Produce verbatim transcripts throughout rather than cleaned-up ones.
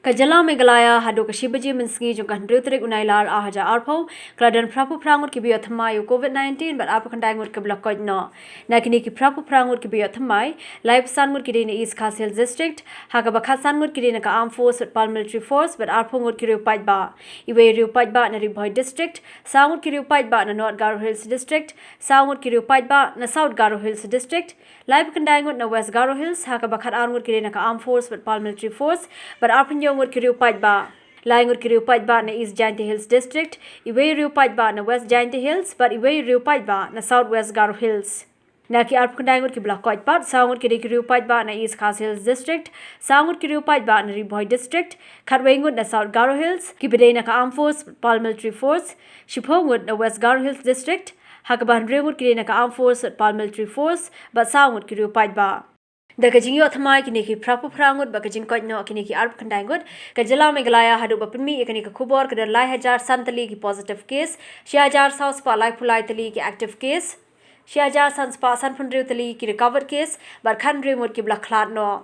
Ka jylla Meghalaya haduh ka shi baje mynsngi jong ka hynriew tarik u Nailar ar hajar arphew ka la don phraphew phra ngut kiba ïoh thymmai ïa u COVID nineteen bad arphew khyndai ngut kiba la koit noh. Na kine ki phraphew phra ngut kiba ïoh thymmai, laiphew san ngut ki dei na East Khasi Hills District, ha kaba khatsan ngut ki dei na ka Armed Force bad Paramilitary Force bad arphew ngut ki riew paidbah. Iwei riew paidbah na Ri Bhoi District, saw ngut ki riew paidbah na North Garo Hills District, saw ngut ki riew paidbah na South Garo Hills District, laiphew khyndai ngut na West Garo Hills, ha kaba khatar ngut ki dei na ka Armed Force bad Paramilitary Force, bad arphew hynñiew ngut ki riew paidbah. Lai ngut ki riew paidbah na East Jaintia Hills District, iwei riew paidbah na West Jaintia Hills, bad iwei riew paidbah na South West Garo Hills. Na ki arphew khyndai ngut kiba la koit pat, saw ngut ki dei ki riew paidbah na East Khasi Hills District, saw ngut ki riew paidbah na Ri Bhoi District, khatwei ngut na South Garo Hills, kiba dei na ka Armed Force, Paramilitary Force, shiphew ngut na West Garo Hills District, ha kaba hynriew ngut ki dei na ka Armed Force, Paramilitary Force, bad saw ngut ki riew paidbah. Da ka jingïoh thymmai kine ki phraphew phra ngut bad ka jingkoit noh kine ki arphew khyndai ngut, ka jylla Meghalaya haduh ba pynmih ïa kane ka khubor ka don lai hajar san tylli ki positive case, shi hajar saw spah laiphew lai tylli ki active case, shi hajar san spah sanphew hynriew tylli ki recovered case, bad khathynriew ngut kiba la khlad noh.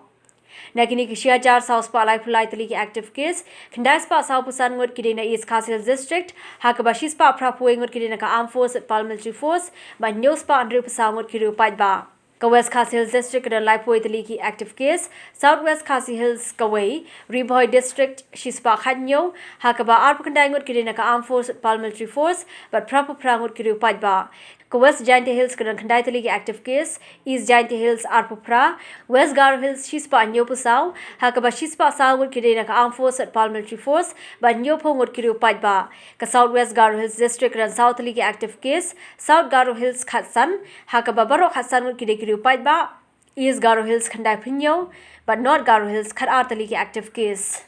Na kine ki shi hajar saw spah laiphew lai tylli ki active case, khyndai spah sawphew san ngut ki dei na East Khasi Hills District, ha kaba shi spah phraphew wei ngut ki dei na ka Armed Force, Paramilitary Force, bad hynñiew spah hynriewphew saw ngut ki riew paidbah. Ka West Khasi Hills District ka don laiphew wei tylli ki active case, South West Khasi Hills kawei, Ri Bhoi District shi spah khathynñiew, ha kaba arphew khyndai ngut ki dei na ka Armed Force, Paramilitary Force, bad phraphew phra ngut ki riew paidbah. Ka West Jaintia Hills ka don khyndai tylli ki active case, East Jaintia Hills arphew phra, West Garo Hills shi spah hynñiewphew saw, ha kaba shi spah saw ngut ki dei na ka Armed Force bad Paramilitary Force, bad hynñiewphew ngut ki riew paidbah. Ka South West Garo Hills District ka don saw tylli ki active case, South Garo Hills khatsan, ha kaba baroh khatsan ngut ki dei ki riew paidbah, East Garo Hills khyndaiphew hynñiew, bad North Garo Hills khatar tylli ki active case.